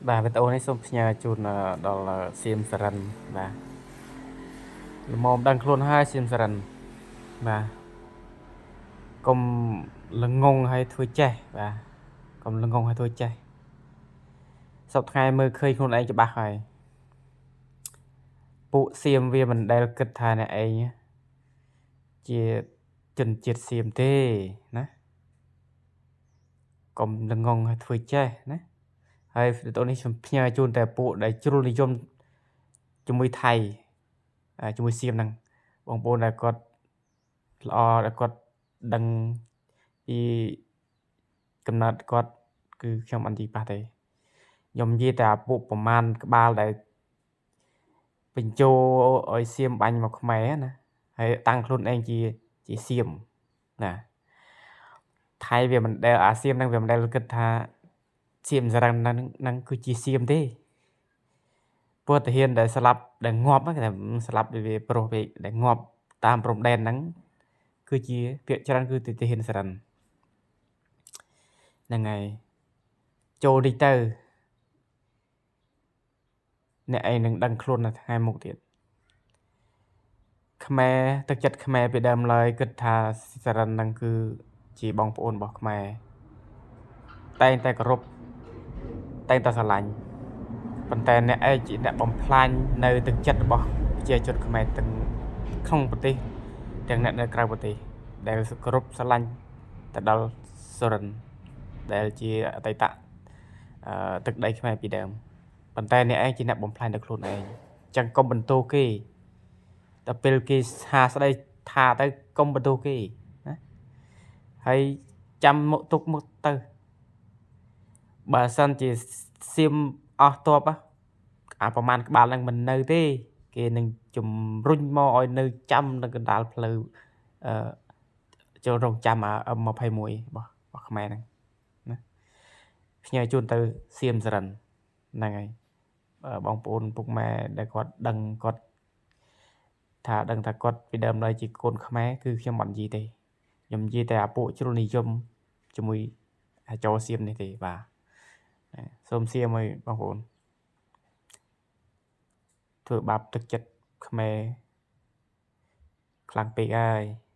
បាទវីដេអូនេះសូមផ្ញើជូនដល់សៀមសរិនបាទល្មមដឹងខ្លួនហើយសៀមសរិនបាទកុំល្ងងឲ្យធ្វើចេះបាទកុំល្ងងឲ្យធ្វើចេះសប្តាហ៍ថ្ងៃមើលឃើញខ្លួនឯងច្បាស់ហើយពួកសៀមវាមិនដែលគិតថាអ្នកឯងជាជនជាតិសៀមទេណាកុំល្ងងឲ្យធ្វើចេះណាហើយវីដេអូនេះខ្ញុំផ្ញើជូនតែពួកដែលជ្រុលនិយមជាមួយថៃជាមួយសៀមហ្នឹងបងប្អូនដែលគាត់ល្អដែលគាត់ដឹងពីកំណត់គាត់គឺខ្ញុំអត់និយាយប៉ះទេខ្ញុំនិយាយតែពួកប្រមាណក្បាលដែលបញ្ចូលឲ្យសៀមបាញ់មកខ្មែរណាហើយតាំងខ្លួនឯងជាសៀមណាថៃវាមិនដែលអាសៀមហ្នឹងវាមិនដែលគិតថាសៀមសរិនហ្នឹងគឺជាសៀមទេពួកទាហានដែលស្លាប់ដែលងាប់គេថាស្លាប់វាប្រុសពេកដែលងាប់តាមព្រំដែនហ្នឹងគឺជាពាក្យច្រើនគឺទាហានសរិនហ្នឹងហើយចូលនេះទៅអ្នកឯងនឹងដឹងខ្លួននៅថ្ងៃមុខទៀតខ្មែរទឹកចិត្តខ្មែរពីដើមឡើយគិតថាសរិនហ្នឹងគឺជាបងប្អូនរបស់ខ្មែរតែងតែគោរពតែងតែស្រឡាញ់ប៉ុន្តែអ្នកឯងជាអ្នកបំផ្លាញនៅទឹកចិត្តរបស់ប្រជាជនខ្មែរទាំងក្នុងប្រទេសទាំងអ្នកនៅក្រៅប្រទេសដែលគោរពស្រឡាញ់ទៅដល់សុរិនដែលជាអតីតទឹកដីខ្មែរពីដើមប៉ុន្តែអ្នកឯងជាអ្នកបំផ្លាញដល់ខ្លួនឯងអញ្ចឹងកុំបន្ទោសគេដល់ពេលគេហាស្ដីថាទៅកុំបន្ទោសគេណាហើយចាំមកទុកមកទៅបើសិនជាសៀមអស់តបអាប្រមាណក្បាលហ្នឹងមិននៅទេគេនឹងជំរុញមកឲ្យនៅចាំនៅកណ្ដាលផ្លូវអឺចូលរងចាំអា M21 របស់ខ្មែរហ្នឹងណាផ្ញើជូនទៅសៀមសរិនហ្នឹងហើយបងប្អូនពុកម៉ែដែលគាត់ដឹងគាត់ថាដឹងថាគាត់ពីដើមឡើយជាកូនខ្មែរគឺខ្ញុំអត់និយាយទេខ្ញុំនិយាយតែអាពួកជ្រុលនិយមជាមួយអាចោសៀមនេះទេបាទសូមសៀមឲ្យបងប្អូនធ្វើបាបទឹកចិត្តខ្មែរខ្លាំងពេកហើយ។